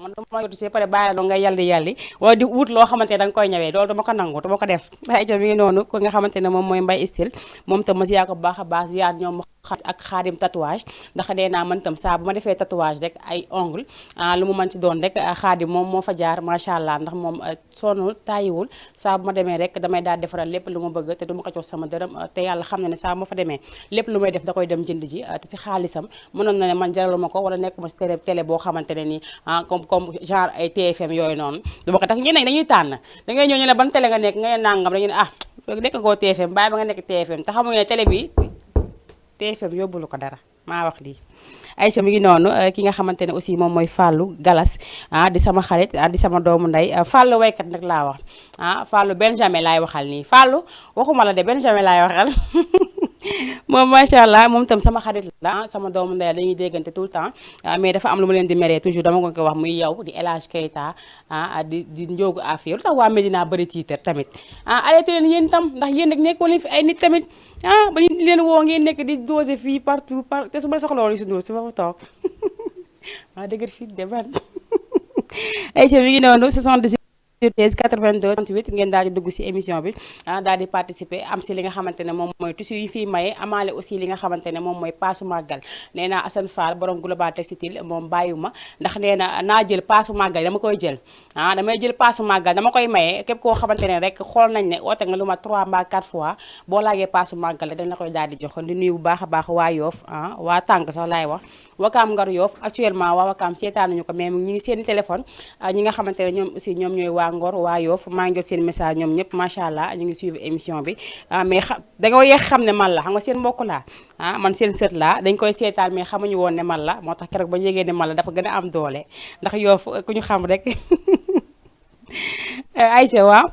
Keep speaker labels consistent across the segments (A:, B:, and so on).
A: man dama yotu si pare bàyyi la nga yàlli wala di wut loo xamante ne da nga koy ñawee loolu dama ko nangu dama ko def ay ca mi ngi noonu ko nga xamante ne moom mooy Mbaye Style moom tam ma ziar ko bu baax a baax ziar ñoom ak xaadim tatouage ndax nee naa man tam saa bu ma defee tatouage rek ay ongle lu mu mën ci doon rek xaadim moom moo fa jaar macha allah ndax moom sonul tàyyiwul saa bu ma demee rek damay daal defaral lépp lu ma bëgg te du ma ko jox sama dërëm te yàlla xam na ne saa bu ma fa demee lépp lu may def da koy dem jënd ji te ci xaalisam mënoon na ne man jaralu ma ko wala nekk ma si télé boo xamante ne nii comme genre ay TFM yooyu noonu du ma ko tax ñeneen dañuy tànn da ngay ñëw ñu ne ban télé nga nekk nga ne nangam dañu ne nekk ngoo TFM bàyyi ba nga nekk TFM te xamuñu ne télé bi TFM yóbbulu ko dara maa wax lii Aïcha mi ngi noonu ki nga xamante ne aussi moom mooy Fallou Galas di sama xarit di sama doomu ndey Fallou waykat nag laa wax Fallou Benjamin laay waxal nii Fallou waxuma la de Benjamin laay waxal moom macha allah moom tam sama xarit la sama doomu ndey dañuy déggante tout le temps mais dafa am lu ma leen di meree toujours dama ko wax muy yow di El Hadj Keita di Ndiogu Afia lu tax waa Medina bëri tiitar tamit arrêté leen yéen tam ndax yéen nag nekkoon leen fi ay nit tamit ba ñu leen woo ngeen nekk di dosé fii partout te su ma soxla woon si ndur si fa fa toog maa dëgër fii de man ay mi ngi noonu 78 82 38 ngeen daal di dugg si émission bi daal di participer am si li nga xamante ne moom mooy tissu yi fii maye amaale aussi li nga xamante ne moom mooy paasu màggal nee naa Assane Fall borom global textile moom bàyyiwuma ndax nee na naa jël paasu màggal dama koy jël damay jël paasu màggal dama koy maye képp koo xamante ne rek xool nañ ne oote nga lu ma 3 mbaa 4 fois boo laajee paasu màggal dañ la koy daal di jox di nuyu bu baax a baax waa Yoof waa tànk sax laay wax Wakaam Ngar Yoof actuellement waa Wakaam seetaanuñu ko mais ñi ngi seen téléphone ñi nga xamante ne ñoom aussi ñoom ñooy waa Ngor waa Yoof maa ngi jot seen message ñoom ñëpp macha allah ñu ngi suivre émission bi mais da nga yeex xam ne man la xam nga seen mbokk laa man seen sët laa dañ koy seetaan mais xamuñu woon ne man la moo tax keroog ba ñu yégee ne man la dafa gën a am doole ndax Yoof ku ñu xam rek Aïcha waaw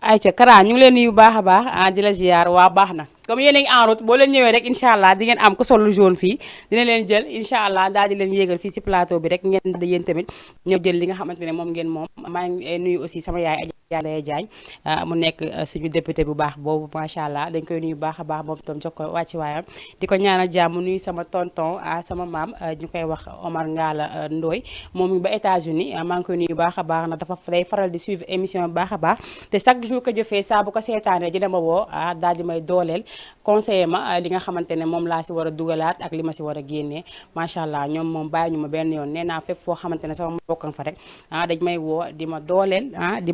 A: Aïcha Kara ñu ngi leen nuyu bu baax a baax di la ziar waa baax na comme yéen a ngi en route boo leen ñëwee rek incha allah di ngeen am ku sol lu jaune fii dina leen jël incha allah daal di leen yéegal fii si plateau bi rek ngeen da yéen tamit ñëw jël li nga xamante ne moom ngeen moom maa ngi nuyu aussi sama yaay Adja Diagne mu nekk suñu député bu baax boobu macha allah dañ koy nuyu baax a baax moom itam jox ko wàcci waayam di ko ñaanal jàmm nuyu sama tonton sama maam ñu koy wax Omar Ngala Ndoy moom ba États-Unis maa ngi koy nuyu baax a baax na dafa day faral di suivre émission bi baax a baax te chaque jour que jëfee saa bu ko seetaanee dina ma woo daal di may dooleel conseiller ma li nga xamante ne moom laa si war a dugalaat ak li ma si war a génnee macha allah ñoom moom bàyyi ñu ma benn yoon nee naa fépp foo xamante ne sama mbokkan fa rek dañ may woo di ma dooleel di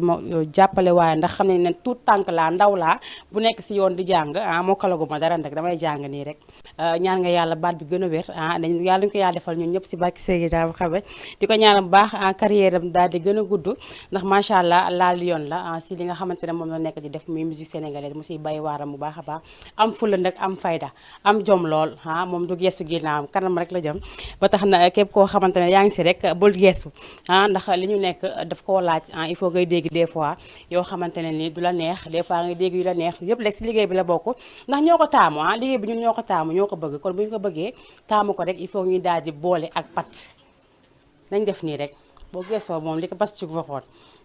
A: ma jàppale waaye ndax xam ne tout tànk laa ndaw laa bu nekk si yoon di jàng moo kalagu ma dara rek damay jàng nii rek ñaan nga yàlla baat bi gën a wér dañ yàlla ñu ko yàlla defal ñun ñëpp si barki Seydina Muhammad di ko ñaanal bu baax carrière am daal di gën a gudd ndax macha allah laal yoon la si li nga xamante ne moom la nekk di def muy musique sénégalaise mu siy bay waaram bu baax a baax am fulla nag am fayda am jom lool moom du gestu ginnaawam kanam rek la jëm ba tax na képp koo xamante ne yaa ngi si rek bul gestu ndax li ñu nekk daf koo laaj il faut ngay dégg des fois yoo xamante ne ni du la neex des fois ngay dégg yu la neex yëpp rek si liggéey bi la bokk ndax ñoo ko taamu liggéey bi ñun ñoo ko taamu ñoo ko bëgg kon bu ñu ko bëggee taamu ko rek il faut ñuy daal di boole ak pat nañ def nii rek boo gestoo moom li ko bas ci waxoon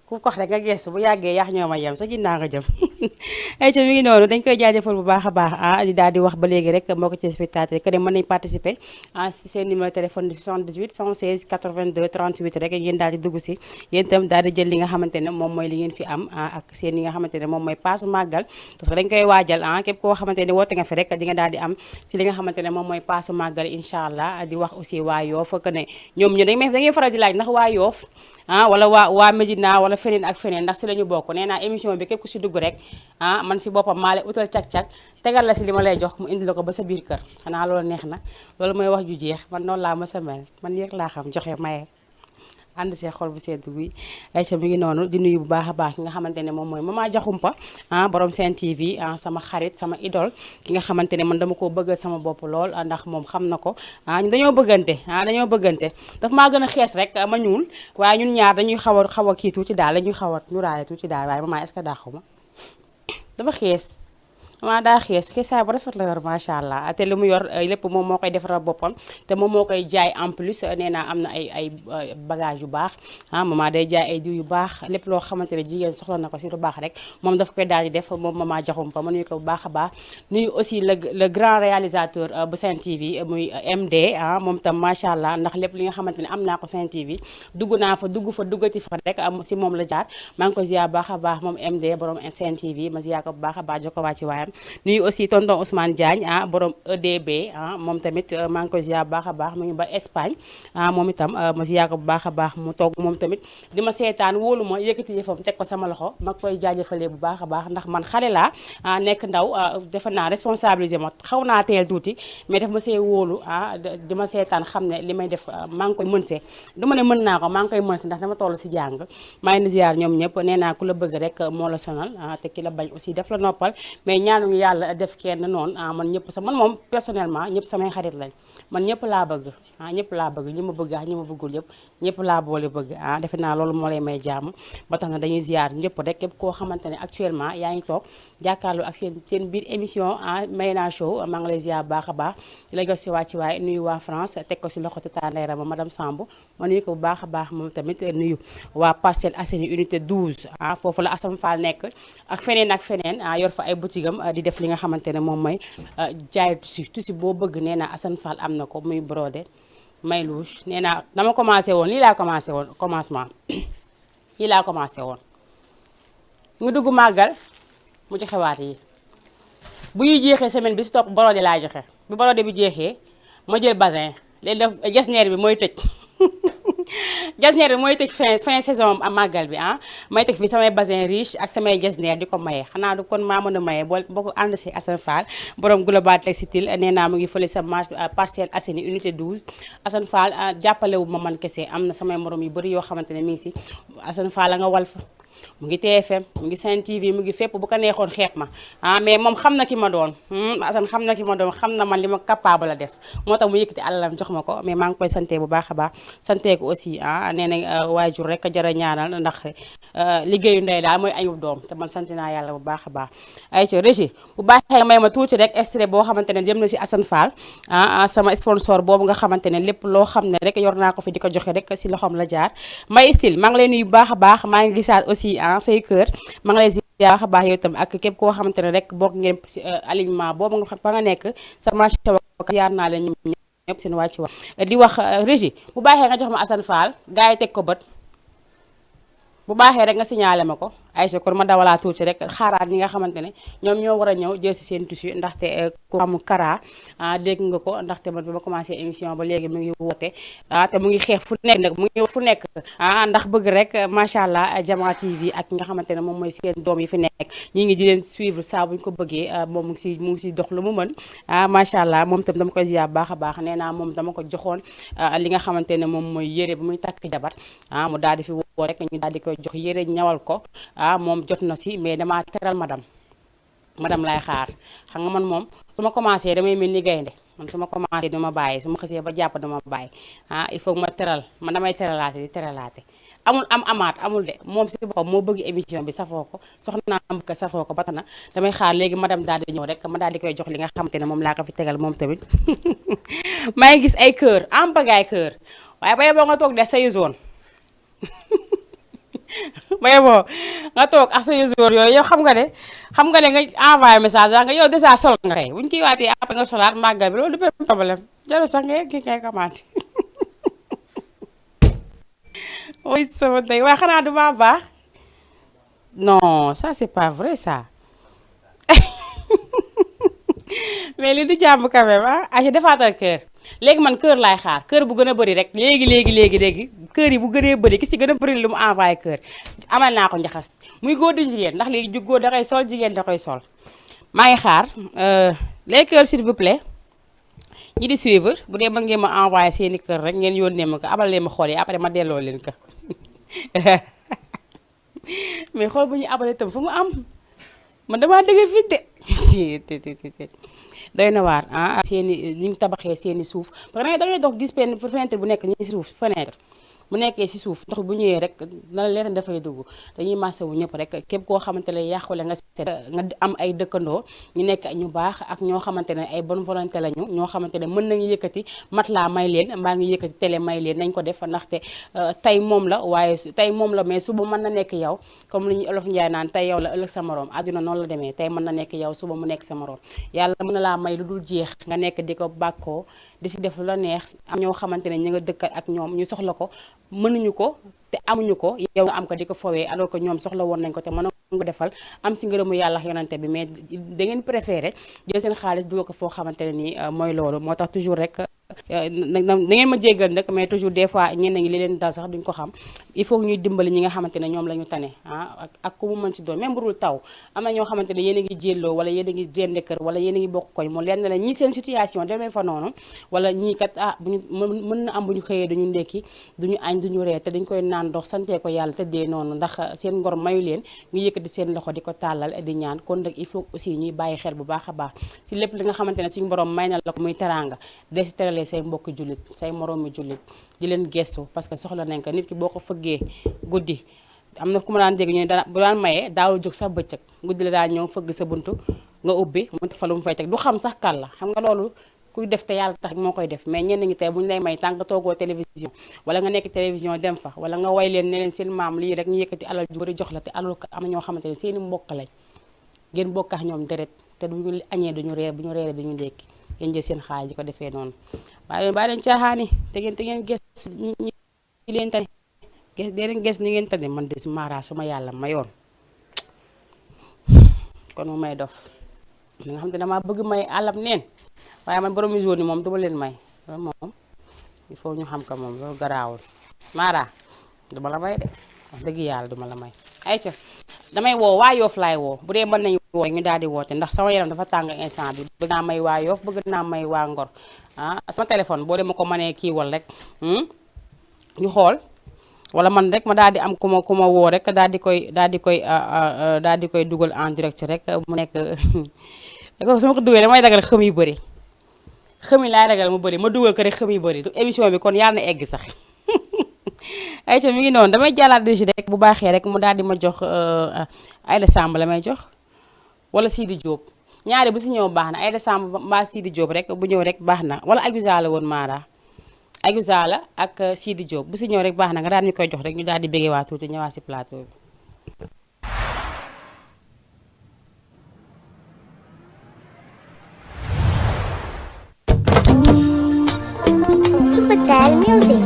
A: ku ko wax rek nga gestu bu yàggee yaax ñoo ma yem sa ginnaaw nga jëm ay ca mi ngi noonu dañ koy jaajëfal bu baax a baax di daal di wax ba léegi rek moo ko ci spectateur que ne mën nañ participer si seen numéro téléphone di 78 116 82 38 rek ngeen daal di dugg si yéen itam daal di jël li nga xamante ne moom mooy li ngeen fi am ak seen yi nga xamante ne moom mooy paasu màggal parce que dañ koy waajal képp koo xamante ne woote nga fi rek di nga daal di am si li nga xamante ne moom mooy paasu màggal incha allah di wax aussi waa Yoof que ne ñoom ñu dañuy faral di laaj ndax waa Yoof wala waa Médina wala feneen ak feneen ndax si la ñu bokk nee naa émission bi képp ku si dugg rek man si boppam maa lay utal cag-cag tegal la si li ma lay jox mu indi la ko ba sa biir kër xanaa loolu neex na loolu mooy wax ju jeex man noonu laa mës a mel man yéeg laa xam joxe maye ànd see xol bu sedd bi Aïcha mi ngi noonu di nuyu bu baax a baax ki nga xamante ne moom mooy Mama Jaxumpa borom Sen TV sama xarit sama idole ki nga xamante ne man dama koo bëggal sama bopp lool ndax moom xam na ko dañoo bëggante daf maa gën a xees rek ma ñuul waaye ñun ñaar dañuy xaw a kii tuuti daal dañuy xaw a ñuraale tuuti daal waaye Mama est-ce que dàqu ma dafa xees maa daa xeesaay bu rafet la yor macha allah te lu mu yor lépp moom moo koy defaral boppam te moom moo koy jaay en plus nee naa am na ay bagage yu baax maman day jaay ay diw yu baax lépp loo xamante ne jigéen soxla na ko si lu baax rek moom dafa koy daal di def moom maman Diakhoumpa ma nuyu ko bu baax a baax nuyu aussi le grand réalisateur bu Sen TV muy MD moom tam macha allah ndax lépp li nga xamante ne am naa ko Sen TV dugg naa fa duggati fa rek si moom la jaar maa ngi ko ziar baax a baax moom MD borom Sen TV ma ziar ko bu baax a baax joko waa ci waayam nuyu aussi tonton Ousmane Diagne borom EDB moom tamit maa ngi ko ziar baax a baax mu ngi ba Espagne moom itam ma ziar ko bu baax a baax mu toog moom tamit di ma seetaan wóolu ma yëkkati yëfam teg ko sama loxo ma koy jaajëfalee bu baax a baax ndax man xale laa nekk ndaw defe naa responsabilisé ma xaw naa teel tuuti mais daf ma see wóolu di ma seetaan xam ne li may def maa ngi koy mën see du ma ne mën naa ko maa ngi koy mën si ndax dama toll si jàng maa ngi ziar ñoom ñëpp nee naa ku la bëgg rek moo la sonal te ki la bañ aussi def la noppal mais ñaanuñu yàlla def kenn noonu man ñëpp man moom personnellement ñëpp samay xarit lañ man ñëpp laa bëgg ñëpp laa bëgg ñi ma bëgg ñi ma bëggul yëpp ñëpp laa boole bëgg defe naa loolu moo lay may jàmm ba tax na dañuy ziar ñëpp rek képp koo xamante ne actuellement yaa ngi toog jàkkaarloo ak seen biir émission Mayna Show maa ngi lay ziar baax a baax di la jox si wàcc waay nuyu waa France teg ko si loxo Tata Ndeye Rama madame Samb ma nuyu ko bu baax a baax moom tamit nuyu waa Parcelles Assainies unité 12 foofu la Assane Fall nekk ak feneen yor fa ay boutique am di def li nga xamante ne moom mooy jaay tusi boo bëgg nee naa Assane Fall am na ko muy brodé may louche nee naa dama commencé woon lii laa commencé woon commencement lii laa commencé woon mu dugg màggal mu joxe waat yi bu ñuy jeexee semaine bi si topp brodé laa joxe bu brodé bi jeexee ma jël basin léegi def jesneer bi mooy tëj jesneer bi mooy tëj fin saison am màggal bi may teg fi samay basin riche ak samay jesneer di ko maye xanaa du kon maa mën a maye boo ko ànd si Assane Fall borom global textile nee naa mu ngi fële sa marché Parcelles Assainies unité 12 Assane Fall jàppale wu ma man kese am na samay morom yu bëri yoo xamante ne mi ngi si Assane Fall la nga Walf mu ngi TFM mu ngi Sen TV mu ngi fépp bu ko neexoon xeeb ma mais moom xam na ki ma doon Assane xam na ki ma doon xam na man li ma capable a def moo tax mu yëkkati alalam jox ma ko mais maa ngi koy sante bu baax a baax sante ko aussi nee na waajur rek a jara ñaanal ndax liggéeyu ndey daal mooy añub doom te man sant naa yàlla bu baax a baax ay ca régi bu baaxee may ma tuuti rek extrait boo xamante ne jëm na si Assane Fall sama sponsor boobu nga xamante ne lépp loo xam ne rek yor naa ko fi di ko joxe rek si loxoom la jaar may style maa ngi lay nuyu bu baax a baax maa ngi gisaat aussi say kër maa ngi lay ziar baax a baax yow itam ak képp koo xamante ne rek bokk ngeen si alignement boobu nga fa nga nekk sa marché wa yaar naa leen ñoom ñëpp seen wàcc wax di wax régi bu baaxee nga jox ma Assane Fall gars yi teg ko bët bu baaxee rek nga signalé ma ko Aïcha kon ma dawalaa tuuti rek xaaraat ñi nga xamante ne ñoom ñoo war a ñëw jël si seen tissu ndaxte ku am Kara dégg nga ko ndaxte man bi ma commencé émission ba léegi mu ngi woote te mu ngi xeex fu nekk nag mu ngi fu nekk ndax bëgg rek macha allah Jama TV ak nga xamante ne moom mooy seen doom yi fi nekk ñi ngi di leen suivre saa bu ñu ko bëggee moom mu ngi si dox lu mu mën macha allah moom tam dama koy ziar baax a baax nee naa moom dama ko joxoon li nga xamante ne moom mooy yére bu muy takk jabar mu daal di fi woo rek ñu daal di koy jox yére ñawal ko moom jot na si mais damaa teral madame laay xaar xam nga man moom su ma commencé damay mel ni gaynde man su ma commencé duma bàyyi su ma xësee ba jàpp duma bàyyi il faut ma teral man damay teralaate di teralaate amul amaat amul de moom si boppam moo bëgg émission bi safoo ko soxna am ko safoo ko ba tax na damay xaar léegi madame daal di ñëw rek ma daal di koy jox li nga xamante ne moom laa ko fi tegal moom tamit maa ngi gis ay kër am bagaay kër waaye ba yeboo nga toog de say zone baye boo nga toog ak sa jour yooyu yow xam nga ne nga envoyé message nga yow déjà sol nga kay buñ kiy waatee après nga solaat màggal bi loolu du benn problème jaru sax nga kii kay commande oui sama day waaye xanaa du ma baax non ça c'est pas vrai ça mais li du jàmm quand même ay defaatal kër léegi man kër laay xaar kër bu gën a bëri rek léegi kër yi bu gënee bëri ki si gën a bëri lu mu envoyé kër amal naa ko njaxas muy góor di jigéen ndax léegi ju góor da koy sol jigéen da koy sol maa ngi xaar les kër s'il vous plaît ñi di suivre bu dee mën ngeen ma envoyé seeni kër rek ngeen yónnee ma ko abal leen ma xool yi après ma delloo leen ko mais xool bu ñu abale itam fu mu am man damaa dëgër fit de doy na waar seeni ni ñu tabaxee seeni suuf parce que da ngay dox gis fenêtre bu nekk ñi suuf fenêtre mu nekkee si suuf ndox bu ñëwee rek na la leen dafay dugg dañuy massé wu ñëpp rek képp koo xamante ne yàqule nga seet nga am ay dëkkandoo ñu nekk ñu baax ak ñoo xamante ne ay bonne volonté lañu ñoo xamante ne mën nañu yëkkati matelas may leen mbaa ngi yëkkati télé may leen nañ ko def ndaxte tey moom la waaye tey moom la mais suba mën na nekk yow comme li ñuy olof Njaay naan tey yow la ëllëg sa morom àdduna noonu la demee tey mën na nekk yow suba mu nekk sa morom yàlla mën na laa may lu dul jeex nga nekk di ko bàkkoo di si def lu la neex am ñoo xamante ne ñu nga dëkkat ak ñoom ñu soxla ko mënuñu ko te amuñu ko yow nga am ko di ko fowee alors que ñoom soxla woon nañ ko te mën nga defal am si ngërëmu yàlla yonante bi mais da ngeen préféré jël seen xaalis dugal ko foo xamante ne nii mooy loolu moo tax toujours rek da ngeen ma jéggal nag mais toujours des fois ñenn ñi li leen dal sax duñ ko xam il faut ñuy dimbali ñi nga xamante ne ñoom la ñu tane ak ku mu mën ci doon même burul taw am na ñoo xamante ne yéen a ngi jélloo wala yéen a ngi dende kër wala yéen a ngi bokk koñ mu leen ne la ñii seen situation demee fa noonu wala ñii kat buñu mën na am bu ñu xëyee duñu ndekki duñu añ duñu ree te dañ koy naan ndox santee ko yàlla tëddee noonu ndax seen ngor mayu leen ñu yëkkati seen loxo di ko tàllal di ñaan kon nag il faut aussi ñuy bàyyi xel bu baax a baax si lépp li nga xamante ne suñu borom may na la ko muy teraanga desi teralee say mbokki jullit say moroomi jullit di leen gestu parce que soxla nañ ko nit ki boo ko fëggee guddi am na ku ma daan dégg ñu ne bu daan mayee daawul jóg sax bëccëg guddi la daan ñëw fëgg sa buntu nga ubbi mu teg fa lu mu fay teg du xam sax kan la xam nga loolu kuy def te yàlla tax moo koy def mais ñenn ñi tey bu ñu lay may tànk toogoo télévision wala nga nekk télévision dem fa wala nga way leen ne leen seen maam lii rek ñu yëkkati alal ju bari jox la te alal ko am na ñoo xamante ne seeni mbokk lañ ngeen bokk ak ñoom deret te duñu añee duñu reer bu ñu reeree duñu ndékki ngeen jël seen xaalis di ko defee noonu bàyyi leen caaxaani te ngeen ges ñi leen tane ges dee leen ges ni ngeen tane man de si Mara suma yàlla mayoon kon mu may dof li nga xam te dama bëgg may àllab neen waaye man borom jour ni moom duma leen may loolu moom il faut ñu xam ko moom loolu garaawul Mara duma la may de wax dëgg yàlla duma la may ayca damay woo waa Yoff laay woo bu dee mën nañu woo ñu daal di woote ndax sama yaram dafa tàng instant bi bëgg naa may waa Yoff bëgg naa may waa Ngor sama téléphone boo dee ma ko mënee kiiwal rek ñu xool wala man rek ma daal di am ku ma woo rek daal di koy dugal en direct rek mu nekk su ma ko dugalee damay dagal xëm yu bëri xëm yi laay dagal mu bëri ma dugal ko rek xëm yu bëri du émission bi kon yàlla na egg sax ay ca mi ngi noonu damay jàllaat régi rek bu baaxee rek mu daal di ma jox Aïda Samb la may jox wala Sidi Diop ñaari bu si ñëw baax na Aïda Samb mbaa Sidi Diop rek bu ñëw rek baax na wala Aguza la woon Mara Aguza la ak Sidi Diop bu si ñëw rek baax na nga daal ñu koy jox rek ñu daal di béggee waa tuuti ñëwaat si plateau bi.
B: Subatel Music.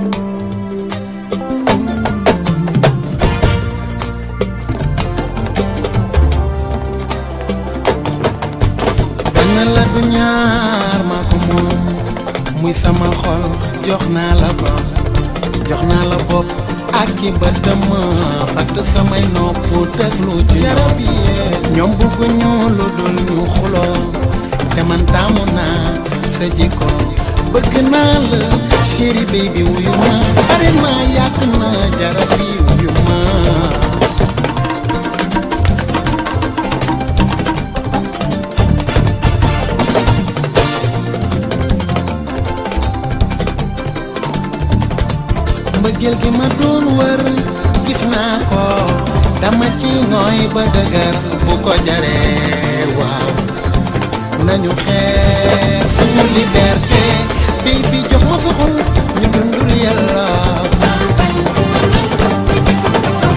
C: la du ñaar maa ko moom muy sama xol jox naa la ko jox naa la bopp ak ki bëtam fatt samay nopp déglu ci yaram bi ñoom bëgguñu lu dul ñu xuloo te man taamu naa sa jikko bëgg naa la chéri baby wuyu ma bari ma yàgg na jarab bi wuyu ma mbëggeel gi ma doon wër gis naa ko dama ci ngooy ba dëgër bu ko jaree waaw nañu xeex suñu liberté baby jox ma sa xol ñu dundul yàlla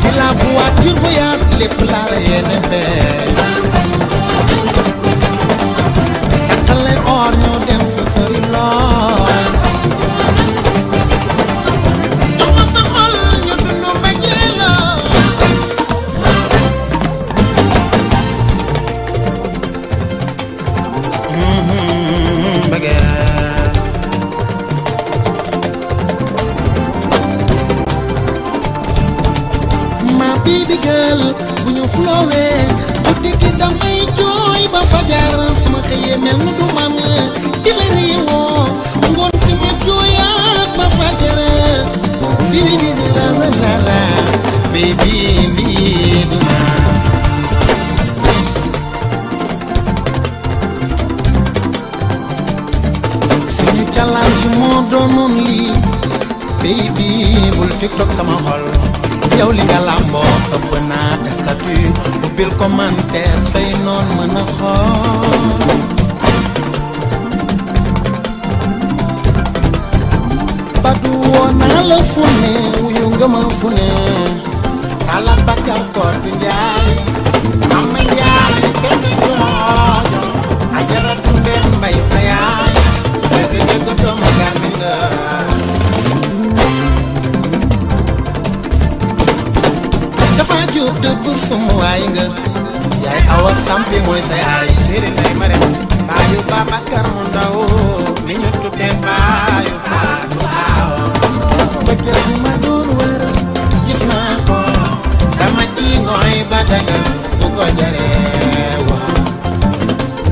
C: fi la voiture voyage lépp laa la yéene fee takkale or ñoo dem sa sëri lool baby girl bu ñu xulóowee guddi gi damay jooy ba fajar sama xëyee mel ni du man di la réewoo ngoon si ma jooyaat ba fajar si bi la la la baby lii du man suñu challenge moo doonoon lii baby bul tiktok sama xol yow li nga làmboo ëpp naa statut ubbil commentaire say noon mën a xool badu woo naa la fu ne wuyu nga ma fu ne ala bakar kootu njaay mama njaay kenn joojo ajaratu ndeen mbay sa yaay dëgg dëgg doomu garmi nga dafa jub dëgg sum waay nga yaay awa sampi mooy sa yaay séeri nday ma rem baayu Babakar mu ndaw mi ñu tuddee baayu faatu aaw bëggeel bu ma doon wër gis naa ko dama ci ngooy ba dagal bu ko jaree waaw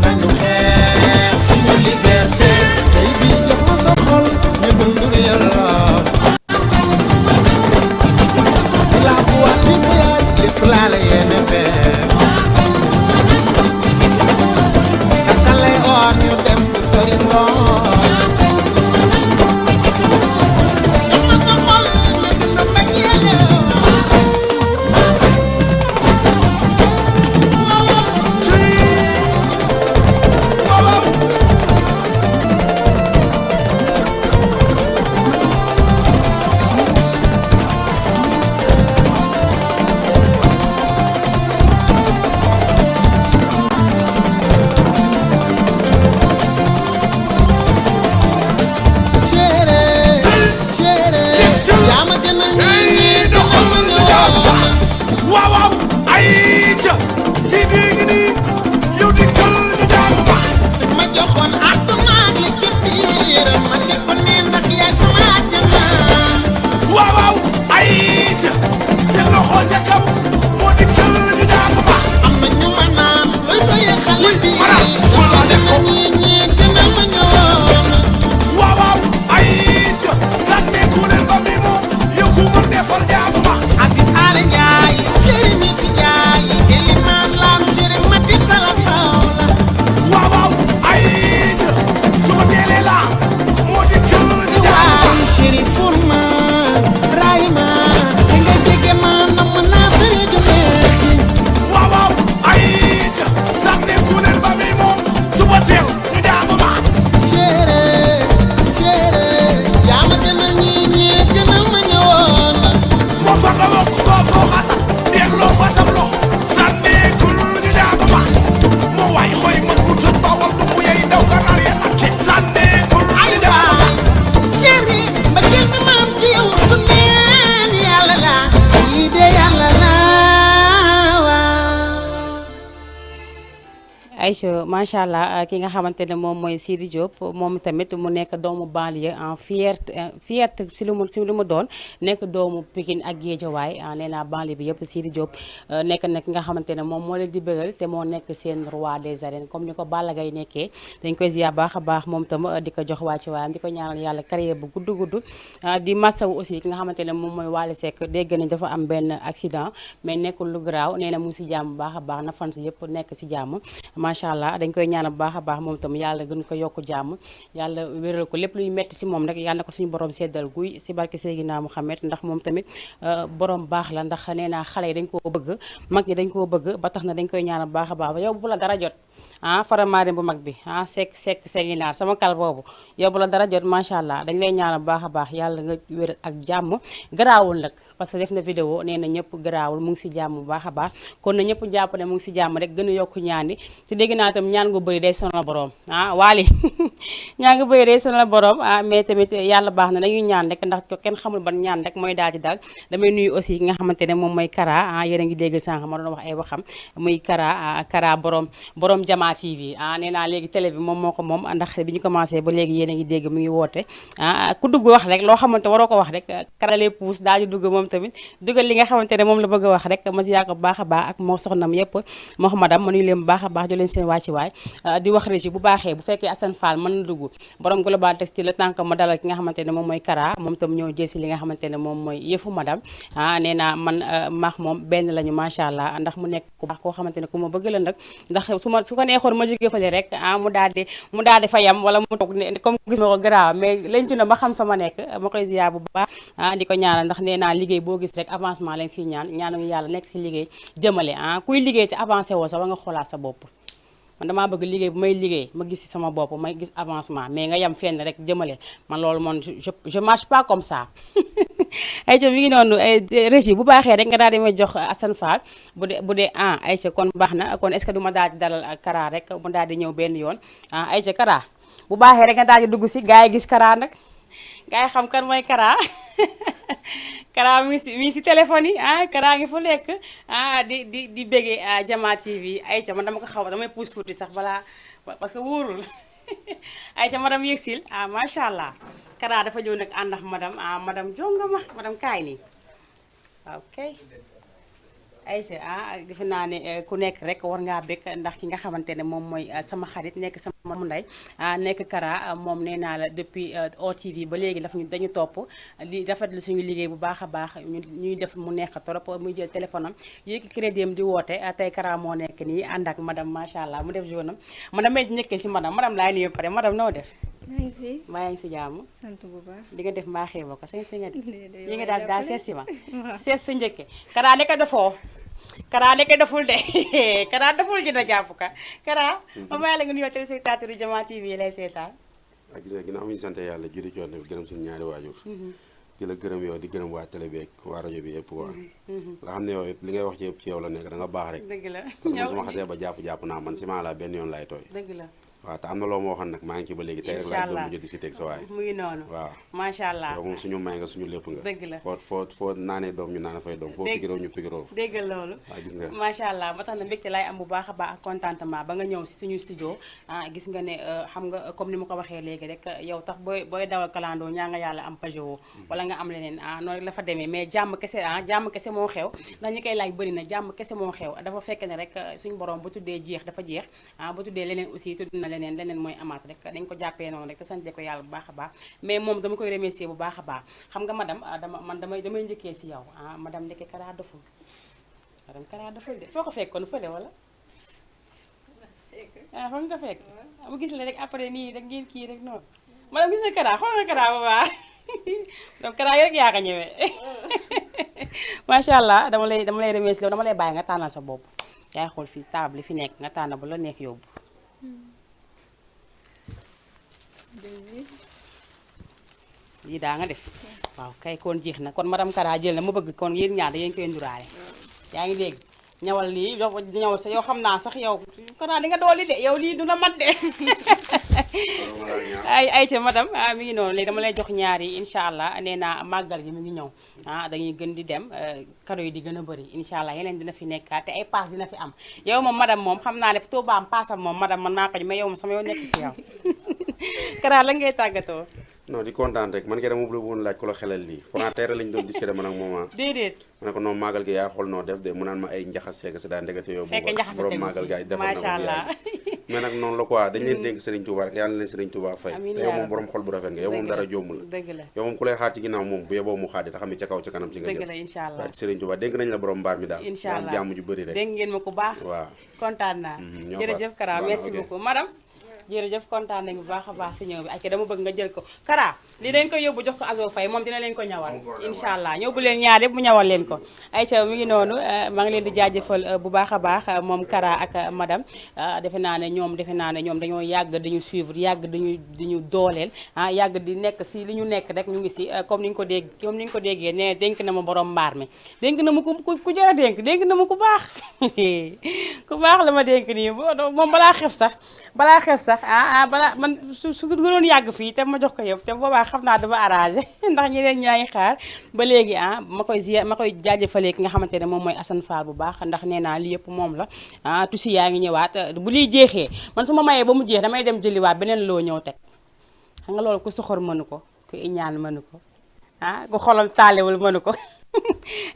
C: nañu xeex suñu liberté tey bi jox ma sa xol ñu dundur yàlla di laa bu waat li ko yaay lépp laa la yéene fee dakkan lay oor ñu dem fu sori lool
A: Aïcha macha allah ki nga xamante ne moom mooy Sidy Diop moom tamit mu nekk doomu banlieue en fierté si lu mu doon nekk doomu Pikine ak Guédiawaye nee naa banlieue bi yëpp Sidy Diop nekk nag ki nga xamante ne moom moo leen di bëggal te moo nekk seen roi des arènes comme ni ko Balla Gaye nekkee dañ koy ziar baax a baax moom tam di ko jox waa ci waayam di ko ñaanal yàlla carrière bu gudd di massawu aussi ki nga xamante ne moom mooy Wally Seck dégg nañ dafa am benn accident mais nekkul lu garaaw nee na mu ngi si jàmm baax a baax na fan si yëpp nekk si jàmm macha allah dañ koy ñaanal bu baax a baax moom tam yàlla gën ko yokk jàmm yàlla wéral ko lépp luy metti si moom rek yàlla na ko suñu borom seddal guy si barke Seydina Mouhamed ndax moom tamit borom baax la ndax nee naa xale yi dañ koo bëgg mag ñi dañ koo bëgg ba tax na dañ koy ñaanal bu baax a baax ba yow bu la dara jot faramaaren bu mag bi sekk Seydina sama kal boobu yow bu la dara jot macha allah dañ lay ñaanal bu baax a baax yàlla nga wéral ak jàmm garaawul nag parce que def na vidéo nee na ñëpp garaawul mu ngi si jàmm bu baax a baax kon na ñëpp jàpp ne mu ngi si jàmm rek gën a yokku ñaani te dégg naa tam ñaan gu bëri day sonal borom Wally ñaan gu bëri day sonal borom mais tamit yàlla baax na dañuy ñaan rek ndax kenn xamul ban ñaan rek mooy daal di daal damay nuyu aussi ki nga xamante ne moom mooy Kara yéen a ngi dégg sànq ma doon wax ay waxam muy Kara borom Jama TV nee naa léegi télé bi moom moo ko moom ndax bi ñu commencé ba léegi yéen a ngi dégg mu ngi woote ku dugg wax rek loo xamante waroo ko wax rek Kara lay puus daal di dugg moom moom tamit dugal li nga xamante ne moom la bëgg a wax rek ma si yaa ko bu baax a baax ak moo soxnam yëpp moo madame ma nuyu leen bu baax a baax di leen seen wàcci waay di wax régi bu baaxee bu fekkee Assane Fall mën na dugg borom global textile le temps que ma dalal ki nga xamante ne moom mooy Kara moom tam ñëw jël si li nga xamante ne moom mooy yëfu madame nee naa man maax moom benn lañu macha allah ndax mu nekk ku baax koo xamante ne ku ma bëgg la nag ndax su ko neexoon ma jógee fële rek mu daal di fa yam wala mu toog ne comme gis ma ko garaaw mais lañ ci na ba xam fa ma nekk ma koy ziar bu baax di ko ñaanal ndax nee naa liggéey boo gis rek avancement lañ si ñaanu yàlla nekk si liggéey jëmale kuy liggéey te avancé woo sax wa nga xoolaat sa bopp man damaa bëgg liggéey bu may liggéey ma gis si sama bopp may gis avancement mais nga yam fenn rek jëmale man loolu moom je marche pas comme ça Aïcha mi ngi noonu régie bu baaxee rek nga daal di may jox Assane Fall bu dee Aïcha kon baax na kon est-ce que du ma daal di dalal Kara rek mu daal di ñëw benn yoon Aïcha Kara bu baaxee rek nga daal di dugg si gars yi gis Kara nag gars yi xam kan mooy Kara Kara mi si téléphone yi Kara ngi fu nekk di béggee Jama TV Aïcha man dama ko xaw damay pousse tuuti sax balaa parce que wóorul Aïcha madame yëgsil macha allah Kara dafa ñëw nag ànd ak madame jongama madame kaay nii ok Aïcha defe naa ne ku nekk rek war ngaa bekk ndax ki nga xamante ne moom mooy sama xarit nekk sama mu ndey nekk Kara moom nee naa la depuis OTV ba léegi dañu topp di rafetlu suñu liggéey bu baax a baax ñuy def mu nekk trop muy jël téléphone am yéegi crédit am di woote tey Kara moo nekk nii ànd ak madame macha allah mu def jaune am madame may ñëkkee si madame laay nuyu pare madame noo def maa ngi si jàmm
B: sant bu baax
A: di nga def mbaa xeeba ko sañ nga def yi nga daal seet si ma seet sa njëkke Kara nekk dafoo Kara nekk deful de Kara deful ji na jàpp ka Kara ma bàyyi la nga nuyoo téléspectateur yu Jama TV yi lay seetaan
D: ak gis nga ginnaaw ñu sant yàlla julli ci yoon bi gërëm suñu ñaari waajur di la gërëm yow di gërëm waa télé bi ak waa rajo bi yëpp waa nga xam ne yow li ngay wax ci yëpp ci yow la nekk da nga baax rek
A: dëgg la
D: man su ma xasee ba jàpp naa man si maa la benn yoon laay tooy
A: dëgg la
D: waaw te am na loo ma waxoon nag maa ngi ci ba léegi tey rek laay doon mujj di si teg sa waay
A: mu ngi noonu
D: waaw
A: macha allah
D: yow moom suñu may nga suñu lépp nga
A: dëgg la
D: foo naanee doom ñu naan fay doom foo pigiroo ñu pigiroo
A: dégg loolu
D: waaw gis nga
A: macha allah ba tax na mbégte lay am bu baax a baax ak contentement ba nga ñëw si suñu studio gis nga ne xam nga comme ni ma ko waxee léegi rek yow tax booy dawal kalandoo ñaa nga yàlla am pajoo wala nga am leneen noonu rek la fa demee mais jàmm kese moo xew ndax ñi koy laaj bëri na jàmm kese moo xew dafa fekk ne rek suñu borom bu tuddee jeex dafa jeex bu tuddee leneen aussi tudd na leneen mooy amaat rek dañ ko jàppee noonu rek te sante ko yàlla bu baax a baax mais moom dama koy remercier bu baax a baax xam nga madame damay njëkkee si yow madame ndeke Kara doful de foo ko fekkoon fële wala foo nga fekk mu gis la rek après nii rek ngeen kii rek noonu madame gis na Kara xool na Kara bu baax donc Kara yi rek yaa ko ñëwee macha allah dama lay remercier dama lay bàyyi nga tànnal sa bopp yaay xool fii table fi nekk nga tànn bu la neex yóbbu lii daa nga def waaw kay kon jeex na kon madame Kara jël na ma bëgg kon yéen ñaar da ngeen koy nduraale yaa ngi dégg ñawal lii ñawal sa yow xam naa sax yow Kara di nga dooli de yow lii du la mat de ay ca madame mi ngi noonu léegi dama lay jox ñaar yi incha allah nee naa màggal gi mi ngi ñëw dañuy gën di dem cadeau yi di gën a bëri incha allah yeneen dina fi nekkaat te ay paas dina fi am yow moom madame moom xam naa ne Touba am paasam moom madame man naa ko mais yow moom sama yow nekk si yow Kara la ngay tàggatoo
D: non di kontaan rek man kay dama bëgg woon laaj ko la xelal lii pourtant tey lañ doon discuter man ak moom
A: déedéet
D: ma ne ko noonu màggal gi yaa xool noo def de mu naan ma ay njaxas seega si daa ndegate yow borom màggal ga defal na
A: macha allah
D: mais nag noonu la quoi dañ leen dénk Serigne Touba rek yàlla leen Serigne Touba fay te yow moom borom xol bu rafet nga yow moom dara jomb la
A: dëgg la
D: yow moom ku lay xaar ci ginnaaw moom bu yeboo mu xaadi te xam ne ca kaw ca kanam ci nga
A: dëgg la incha allah
D: Serigne Touba dénk nañ la borom mbaar mi daal
A: incha allah
D: jàmm ju bëri rek
A: dégg ngeen ma ku baax
D: waaw
A: kontaan naa jërëjëf Kara merci beaucoup madame jërëjëf kontaan nañu bu baax a baax si ñëw bi ak dama bëgg nga jël ko Kara li dañ koy yóbbu jox ko Azo Faye moom dina leen ko ñawal incha allah ñëw bu leen ñaar yëpp mu ñawal leen ko ayca mi ngi noonu maa ngi leen di jaajëfal bu baax a baax moom Kara ak madame defe naa ne ñoom dañoo yàgg dañu suivre yàgg dañu dooleel yàgg di nekk si li ñu nekk rek ñu ngi si comme ni ñu ko déggee ne dénk na ma borom mbaar mi dénk na ma ku jar a dénk na ma ku baax ku baax la ma dénk nii moom balaa xef sax balaa man su gënoon yàgg fii te ma jox ko yëpp te boobaa xam naa dafa arrangé ndax ñeneen ñaa ngi xaar ba léegi ma koy jaajëfalee ki nga xamante ne moom mooy Assane Fall bu baax ndax nee naa li yëpp moom la tusi yaa ngi ñëwaat bu liy jeexee man su ma mayee ba mu jeex damay dem jëliwaat beneen loo ñëw teg xam nga loolu ku soxor mënu ko ku iñaan mënu ko ku xolam taalewul mënu ko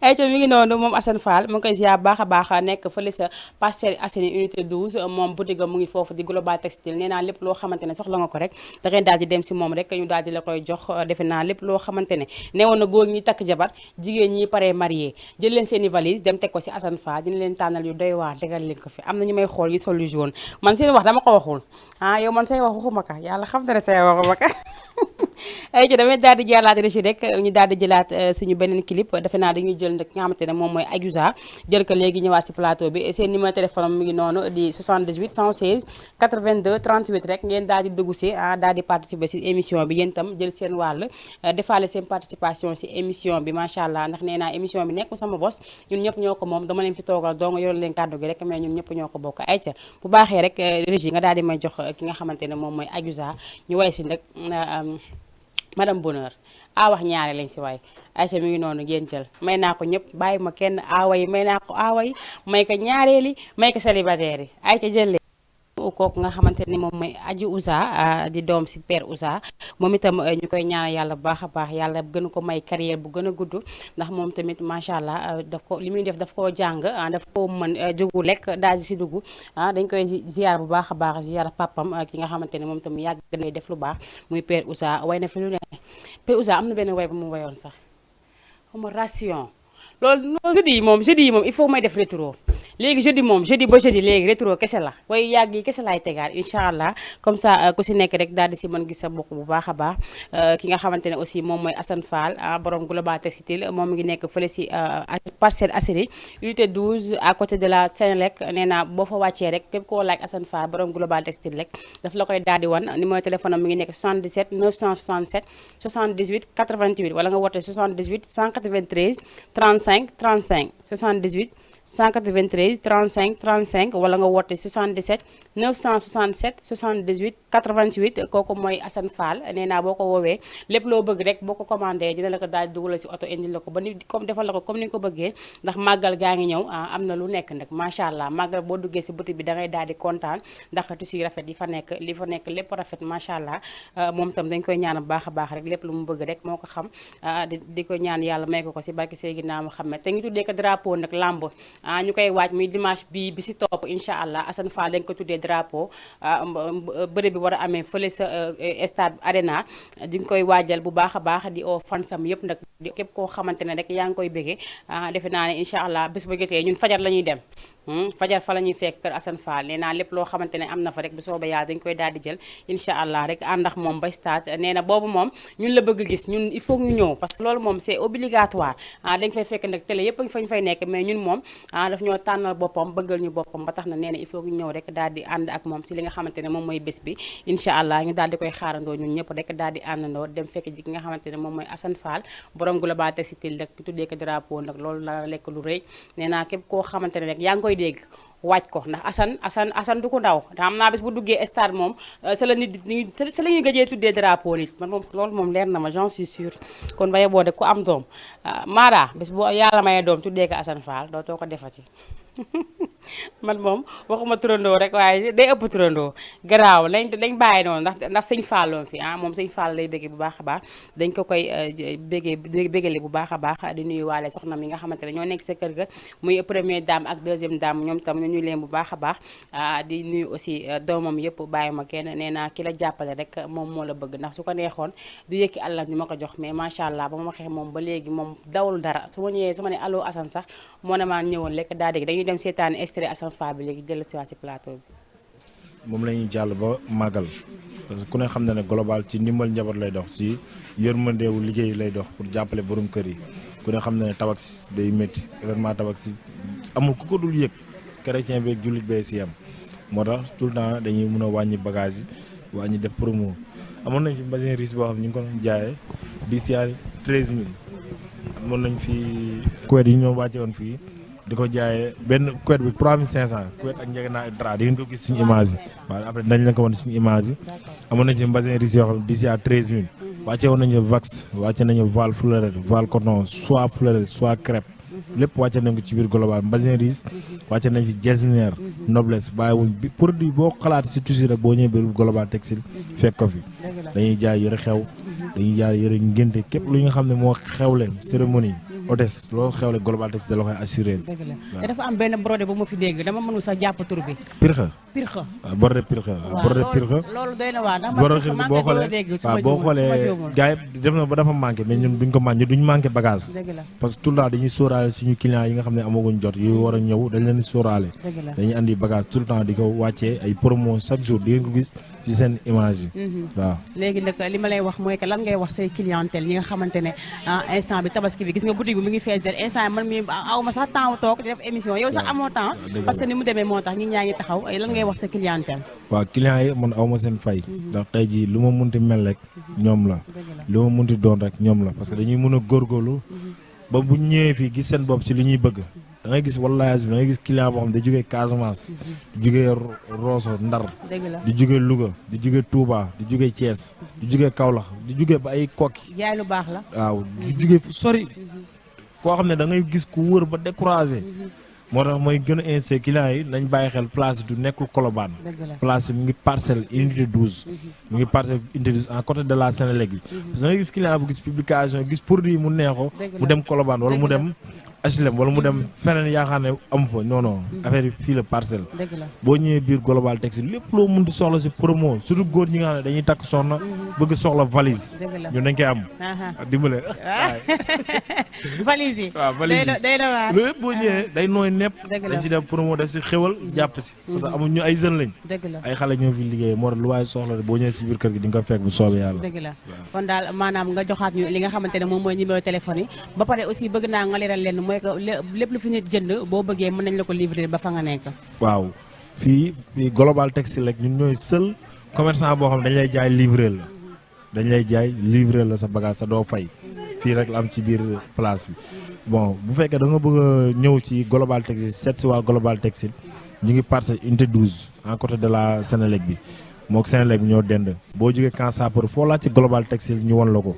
A: ay ca mi ngi noonu moom Assane Fall mu ngi koy ziar baax a baax nekk fële sa Parcelles Assainies unité 12 moom boutique mu ngi foofu di Global Textile nee naa lépp loo xamante ne soxla nga ko rek da ngay daal di dem si moom rek ñu daal di la koy jox defe naa lépp loo xamante ne newoon na góor ñi takk jabar jigéen ñi paree marié jël leen seen i valise dem teg ko si Assane Fall dina leen tànnal yu doy waar tegal leen ko fi am na ñu may xool yi sol lu jaune man seen wax dama ko waxul ah yow man say wax waxuma ka yàlla xam na ne say waxuma ka ay ci damay daal di jàllaat régi rek ñu daal di jëlaat suñu beneen clip defe naa dañuy jël nag nga xamante ne moom mooy Adiouza jël ko léegi ñëwaat si plateau bi seen numéro téléphone mi ngi noonu di 78 116 82 38 rek ngeen daal di dugg si daal di participer si émission bi yéen itam jël seen wàll defaale seen participation si émission bi macha allah ndax nee naa émission bi nekk sama bos ñun ñëpp ñoo ko moom dama leen fi toogal donc yoral leen kàddu gi rek mais ñun ñëpp ñoo ko bokk ay ca bu baaxee rek régi nga daal di may jox ki nga xamante ne moom mooy Adiouza ñu way si nag madame Bonheur wax ñaare lañ si waay ayca mi ngi noonu ngeen jël may naa ko ñëpp bàyyi ma kenn aawa yi may naa ko aawa yi may ko ñaareeli may ko célibataire yi ayca jël leen kooku nga xamante ni moom mooy Adiouza di doom si père Ouza moom itam ñu koy ñaanal yàlla bu baax a baax yàlla gën ko may carrière bu gën a gudd ndax moom tamit macha allah daf ko li muy def daf koo jàng daf koo mën jógu lekk daal di si dugg dañ koy ziar bu baax a baax ziar papam ki nga xamante ne moom tamit yàgg nay def lu baax muy père Ouza way na fi lu ne père Ouza am na benn way bu mu wayoon sax xama ration loolu jeudi yi moom il faut may def rétro léegi jeudi moom jeudi ba jeudi léegi rétro kese la way yàgg yi kese laay tegaat incha allah comme ça ku si nekk rek daal di si mën gis sa bopp bu baax a baax ki nga xamante ne aussi moom mooy Assane Fall borom Global Textile moom mi ngi nekk fële si Parcelles Assainies unité 12 à côté de la Sénélec nee naa boo fa wàccee rek képp koo laaj Assane Fall borom Global Textile rek daf la koy daal di wan numéro téléphone am mi ngi nekk 77 967 78 88 wala nga woote 78 193 35 35 78 193 35 35 wala nga woote 77 967 78 88 kooku mooy Assane Fall nee naa boo ko woowee lépp loo bëgg rek boo ko commandé dina la ko daal di dugal si oto indi la ko ba ni comme defal la ko comme ni nga ko bëggee ndax màggal gaa ngi ñëw am na lu nekk nag macha allah màggal boo duggee si boutique bi da ngay daal di kontaan ndax tissu yu rafet yi fa nekk li fa nekk lépp rafet macha allah moom tam dañ koy ñaan bu baax a baax rek lépp lu mu bëgg rek moo ko xam di ko ñaan yàlla may ko si barki Seydina Muhammad te ngi tuddee ko drapeau nag lamb ñu koy waaj muy dimanche bi si topp incha allah Assane Fall dañ ko tuddee drapeau bëre bi war a amee fële sa stade arena di nga koy waajal bu baax a baax di oo fansam yëpp nag képp koo xamante ne rek yaa ngi koy bëggee defe naa ne incha allah bés ba jotee ñun fajar la ñuy dem fajar fa la ñuy fekk kër Assane Fall nee naa lépp loo xamante ne am na fa rek bu soobee yàlla dañ koy daal di jël incha allah rek àndax moom ba stade nee na boobu moom ñun la bëgg gis ñun il faut ñu ñëw parce que loolu moom c'est obligatoire dañ fay fekk nag télé yëpp fañ fay nekk mais ñun moom daf ñoo tànnal boppam bëggal ñu boppam ba tax na nee na il faut ñu ñëw rek daal di ànd ak moom si li nga xamante ne moom mooy bés bi incha allah ñu daal di koy xaarandoo ñun ñëpp rek daal di àndandoo dem fekk ji ki nga xamante ne moom mooy Assane Fall borom Global Textile nag tuddee ko drapeau nag loolu la lekk lu rëy nee naa képp koo xamante ne rek yaa ngi koy dégg waaj ko ndax Assane du ko ndaw te xam naa bés bu duggee stade moom sa la nit sa la ñuy gëjee tuddee drapeau nit man moom loolu moom leer na ma j'en suis sûr kon baye boo de ku am doom Mara bés bu yàlla mayee doom tuddee ko Assane Fall dootoo ko defati man moom waxuma turandoo rek waaye day ëpp turandoo garaaw dañ bàyyi noonu ndax sëñ Falloon fi moom sëñ Fall lay bëggee bu baax a baax dañ ko koy bëggale bu baax a baax di nuyu waale soxna mi nga xamante ne ñoo nekk sa kër ga muy première dame ak deuxième dame ñoom tam ñu leen bu baax a baax di nuyu aussi doomam yëpp bàyyi ma kenn nee naa ki la jàppale rek moom moo la bëgg ndax su ko neexoon du yëkki àllam ñu ma ko jox mais macha allah ba ma waxee moom ba léegi moom dawul dara su ma ñëwee su ma ne allo Assane sax moo ne maa ñëwoon lekk daa dégg dañuy dem seetaan extrait Assane Fall bi léegi dellu si waa si plateau bi.
B: moom la ñuy jàll ba màggal parce que ku ne xam na ne global ci ndimbal njaboot lay dox ci yërmandeewu liggéey lay dox pour jàppale borom kër yi ku ne xam na ne tabaski day métti événement tabaski amul ku ko dul yëg chrétien beeg jullit bee si yam moo tax tout le temps dañuy mën a wàññi bagage yi wàññi def promo amoon nañ fi mbasin riche boo xam ne ñu ngi ko doon jaayee di siyaare 13000 amoon nañ fi kuwet yi ñoo wàcce woon fii di ko jaayee benn kuwet bi 3500 kuwet ak njëgënaay dra di ngeen ko gis suñu image yi waaw après dañ la ko wan suñu image yi amoon nañ fi mbasin riche yoo xam ne di siyaare 13000 wàcce woon nañu vax wàcce nañu voile fleurette voile coton soit fleurette soit crêpe lépp wàcce nañ ko ci biir global mbasin riche wàcce nañ fi jesner noblesse bàyyiwuñ bi produit boo xalaat si tissu rek boo ñëwee biir global textile fekk ko fi dañuy jaay yëre xew dañuy jaay yëre ngénte képp lu nga xam ne moo xewle cérémonie hôtesse loo xewle Global Textile da la koy assuré.
A: dëgg la te dafa am benn brodé bu ma fi dégg dama mënul sax jàpp tur bi.
B: Pirxa.
A: Pirxa.
B: waaw brodé Pirxa.
A: waaw
B: brodé Pirxa.
A: loolu doy na waa ndax
B: brodé
A: man
B: boo
A: maa ngi
B: xoolee
A: dégg
B: waaw boo xoolee gars yi def na ba dafa manqué mais ñun duñ ko manqué duñ manqué bagage.
A: dëgg la
B: parce que tout le temps dañuy sóoraale suñu clients yi nga xam ne amaguñ jot yu war a ñëw dañ leen di sóoraale.
A: dëgg la
B: dañuy andi bagage tout le temps di ko wàccee ay promo chaque jour di ngeen ko gis ci seen image yi. waaw
A: léegi nag li ma lay wax mooy que lan ngay wax say clientèle ñi nga xamante ne instant bi tabaski bi gis nga boutique bi mu ngi fees del instant man mi aw ma sax temps toog di def émission yow sax amoo temps parce que ni mu demee moo tax ñi ñaa ngi taxaw lan ngay wax sa clientèle.
B: waaw clients yi man aw ma seen fay ndax tey jii lu ma munti mel rek ñoom la lu ma munti doon rek ñoom la parce que dañuy mën a góorgóorlu ba bu ñëwee fii gis seen bopp ci li ñuy bëgg da ngay gis wallaahi bi da ngay gis client boo xam ne da jógee Casamance di jógee Rosso Ndar di jógee Louga di jógee Touba di jógee Thiès di jógee Kaolack di jógee ba ay Kokki
A: jaay lu baax la
B: waaw di jógee fu sori koo xam ne da ngay gis ku wër ba découragé moo tax mooy gën a incité clients yi nañ bàyyi xel place du nekkul Colobane place bi mu ngi parcelle unité 12 mu ngi parcelle unité 12 en côté de la Sénélec bi parce que da ngay gis client bu gis publication gis produit yi mu neexoo mu dem Colobane wala mu dem HLM wala mu dem feneen yaakaar ne amu fa non non affaire yi fii la parcelle boo ñëwee biir Global Textile lépp loo mënti soxla si promo surtout góor ñi nga xam ne dañuy takk soxna bëgg soxla valise ñun dañ koy am dimbale
A: valise yi
B: waaw valise yi
A: day na waar
B: loolu yëpp boo ñëwee day nooy nepp dañ si def promo def si xewal jàpp si parce que amuñ ñu ay jeunes lañ ay xale ñoo fi liggéey moo tax lu waaye soxla boo ñëwee si biir kër gi di nga ko fekk bu soobee yàlla
A: dëgg la kon daal maanaam nga joxaat ñu li nga xamante ne moom mooy numéro téléphone yi ba pare aussi bëgg naa nga leeral leen mooy que lépp lu fi nit jënd boo bëggee mën nañ la ko livrer ba fa nga nekk
B: waaw fii Global Textile rek ñun ñooy seul commerçant boo xam ne dañ lay jaay livrer la dañ lay jaay livrer la sa bagage sa doo fay fii rek la am ci biir place bi bon bu fekkee da nga bëgg a ñëw ci Global Textile seet si waa Global Textile ñu ngi parcelle unité 12 en côté de la Sénélec bi mook Sénélec bi ñoo dend boo jógee Camp Sapeur foo laaj ci Global Textile ñu won la ko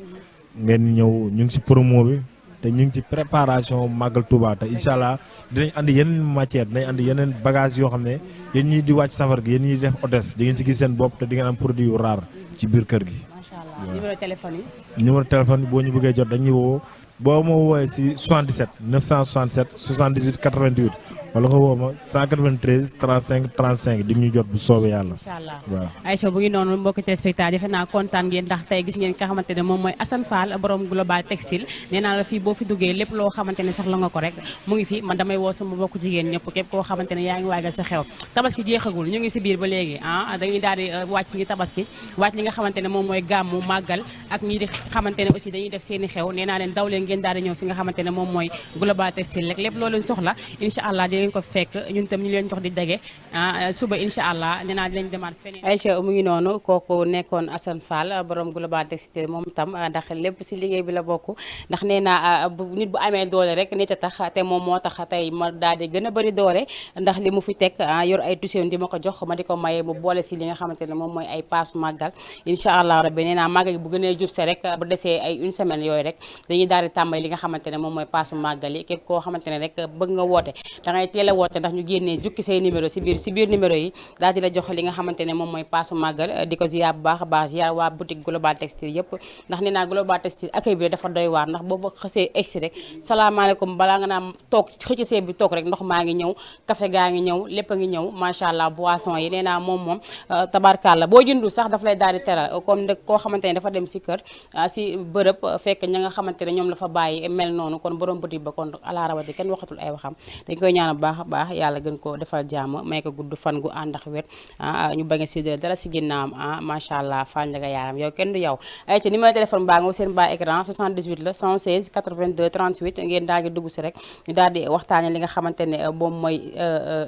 B: ngeen ñëw ñu ngi ci promo bi te ñu ngi ci préparation Magal Touba te incha allah dinañ andi yeneen matière dinañ andi yeneen bagage yoo xam ne yéen ñi di wàcc safar gi yéen ñi di def hôtesse di ngeen ci gis seen bopp te di ngeen am produit yu rare ci biir kër gi.
A: macha allah numéro téléphone yi.
B: numéro téléphone boo ñu bëggee jot dañuy woo boo ma woowee si 77 967 78 88 wala nga woo ma 193 35 35 di ñu jot bu soobee yàlla.
A: incha allah
B: waaw
A: Aïcha bu ngi noonu mbokki téléspectateurs defe naa kontaan ngeen ndax tey gis ngeen nga xamante ne moom mooy Assane Fall borom Global Textile nee naa la fii boo fi duggee lépp loo xamante ne soxla nga ko rek mu ngi fi man damay woo sama mbokku jigéen ñëpp képp koo xamante ne yaa ngi waagal sa xew tabaski jeexagul ñu ngi si biir ba léegi dañuy daal di wàcc ñi tabaski wàcc li nga xamante ne moom mooy gàmmu màggal ak ñi di xamante ne aussi dañuy def seeni xew nee naa leen daw leen ngeen daal di ñëw fi nga xamante ne moom mooy Global Textile rek lépp loo leen soxla incha allah dinañ ko fekk ñun tam ñu leen jox di dage suba incha allah nee naa dinañ demaat feneen. Aïcha mu ngi noonu kooku nekkoon Assane Fall borom Global Textile moom tam ndax lépp si liggéey bi la bokk ndax nee naa nit bu amee doole rek nit a tax te moom moo tax tey ma daal di gën a bëri doole ndax li mu fi teg yor ay tusion di ma ko jox ma di ko maye mu boole si li nga xamante ne moom mooy ay paasu màggal incha allah rabbi nee naa màggal bu gënee jub se rek bu desee ay une semaine yooyu rek dañuy daal di tàmbali li nga xamante ne moom mooy paasu màggal yi képp koo xamante ne rek bëgg nga woote da ngay teel a woote ndax ñu génnee jukki say numéro si biir numéro yi daal di la jox li nga xamante ne moom mooy paasu màggal di ko ziar bu baax a baax ziar waa boutique Global Textile yëpp ndax nee naa Global Textile accueil bi dafa doy waar ndax boo fa xësee egsi rek salaamaaleykum balaa nga naa toog xëcc see bi toog rek ndox maa ngi ñëw café gaa ngi ñëw lépp a ngi ñëw macha allah boisson yi nee naa moom tabarkalla boo jëndu sax daf lay daal di teral comme nag koo xamante ne dafa dem si kër si bërëb fekk ña nga xamante ne ñoom la fa bàyyi mel noonu kon borom boutique ba kon ala rawati kenn waxatul ay waxam dañ koy ñaan bu baax a baax yàlla gën ko defal jàmm may ko gudd fan gu ànd ak wér ñu bañ a séddale dara si ginnaawam macha allah Fall Ndiaga yaaram yow kenn du yow ay ci numéro téléphone baa nga seen baa écran 78 la 116 82 38 ngeen daal di dugg si rek ñu daal di waxtaane li nga xamante ne moom mooy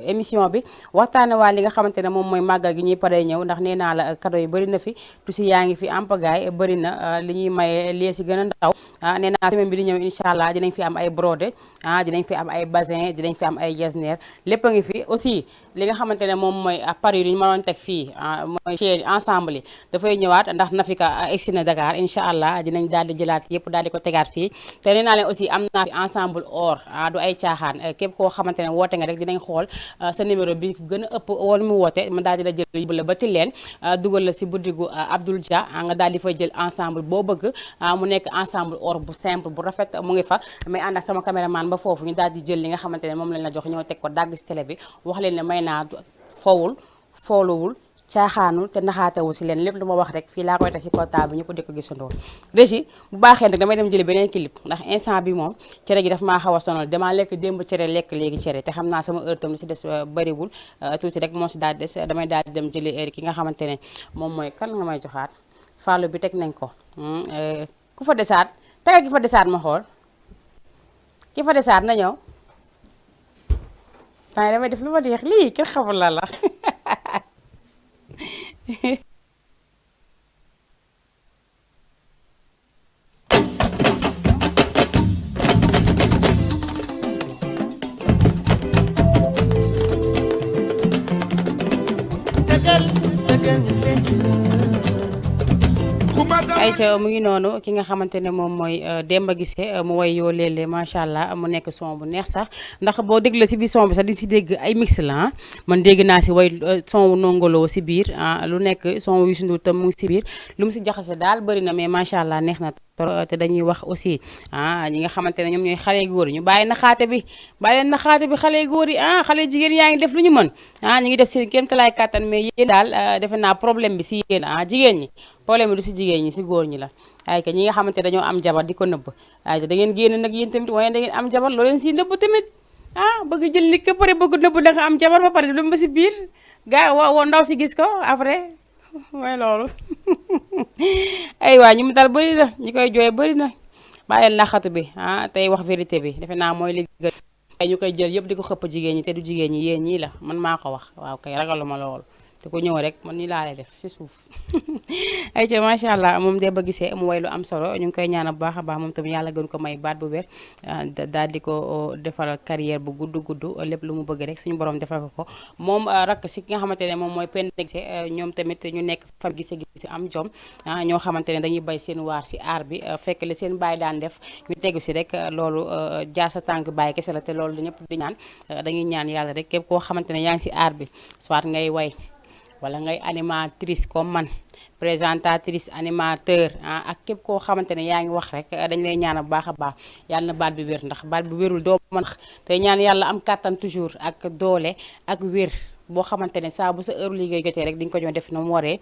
A: émission bi waxtaane waa li nga xamante ne moom mooy màggal gi ñuy paree ñëw ndax nee naa la cadeau yi bëri na fi tusi yaa ngi fi ampagaay bëri na li ñuy maye lee si gën a ndaw nee naa semaine bi di ñëw incha allah dinañ fi am ay brodé dinañ fi am ay bassin dinañ fi am ay jasner lépp a ngi fi aussi li nga xamante ne moom mooy parure yi ñu mënoon teg fii mooy chaîne ensemble yi dafay ñëwaat ndax Nafika egsi na Dakar incha allah dinañ daal di jëlaat yëpp daal di ko tegaat fii te nee naa leen aussi am naa fi ensemble or du ay caaxaan képp koo xamante ne woote nga rek dinañ xool sa numéro bi gën a ëpp wala mu woote ma daal di la jël yóbbu la ba til leen dugal la si buddigu Abdoul Dia nga daal di fay jël ensemble boo bëgg mu nekk ensemble or or bu simple bu rafet mu ngi fa may ànd ak sama caméraman ba foofu ñu daal di jël li nga xamante ne moom lañ la jox ñoo teg ko dagg si télé bi wax leen ne may naa fowul fooluwul caaxaanul te naxaatewu si leen lépp lu ma wax rek fii laa koy teg si kota bi ñëpp di ko gisandoo régi bu baaxee nag damay dem jëli beneen clip ndax instant bi moom cere gi daf maa xaw a sonal damaa lekk démb cere lekk léegi cere te xam naa sama heure tam li si des bariwul tuuti rek moo si daal des damay daal di dem jëli heure ki nga xamante ne moom mooy kan nga may joxaat fàllu bi teg nañ ko ku fa desaat tegal ki fa desaat ma xool ki fa desaat na ñëw temps damay def lu ma neex lii kenn xamul la la Aïcha mu ngi noonu ki nga xamante ne moom mooy Demba Guissé mu way yoo léeg-léeg macha allah mu nekk son bu neex sax ndax boo déglu si biir son bi sax di si dégg ay mix la man dégg naa si way son wu nongoloo si biir lu nekk son wu Youssou Ndour tam mu ngi si biir lu mu si jaxase daal bëri na mais macha allah neex na te dañuy wax aussi ñi nga xamante ne ñoom ñooy xale góor yi ñu bàyyi naxaate bi bàyyi leen naxaate bi xale góor yi xale jigéen yaa ngi def lu ñu mën ñu ngi def seen kéemtalaay kàttan mais yéen daal defe naa problème bi si yéen jigéen ñi problème bi du si jigéen ñi si góor ñi la ay ka ñi nga xamante dañoo am jabar di ko nëbb ay da ngeen génn nag yéen tamit waaye da ngeen am jabar loo leen si nëbb tamit bëgg jël li ko pare bëgg nëbb da nga am jabar ba pare lu ba si biir gaa woo ndaw si gis ko après mooy loolu ay waa ñu mu dal bëri na ñi koy jooy bëri na bàyyi leen naxatu bi tey wax vérité bi defe naa mooy li gën ay ñu koy jël yëpp di ko xëpp jigéen ñi te du jigéen ñi yéen ñii la man maa ko wax waaw kay ragaluma loolu te ko ñëw rek man nii laa lay def si suuf ay ca macha allah moom Demba Guissé mu way lu am solo ñu ngi koy ñaanal bu baax a baax moom tam yàlla gën ko may baat bu wér daal di ko defal carrière bu gudd lépp lu mu bëgg rek suñu borom defal ko moom rakk si ki nga xamante ne moom mooy Penda Guissé ñoom tamit ñu nekk fam Guissé am jom ñoo xamante ne dañuy bay seen waar si aar bi fekk li seen baay daan def ñu tegu si rek loolu jaar sa tànk baay kese la te loolu ñëpp di ñaan dañuy ñaan yàlla rek képp koo xamante ne yaa ngi si aar bi soit ngay way wala ngay animatrice comme man présentatrice animateur ak képp koo xamante ne yaa ngi wax rek dañ lay ñaan bu baax a baax yàlla na baat bi wér ndax baat bi wérul doo mën tey ñaan yàlla am kàttan toujours ak doole ak wér boo xamante ne saa bu sa heure liggéey jotee rek di nga ko ñoo def na mu waree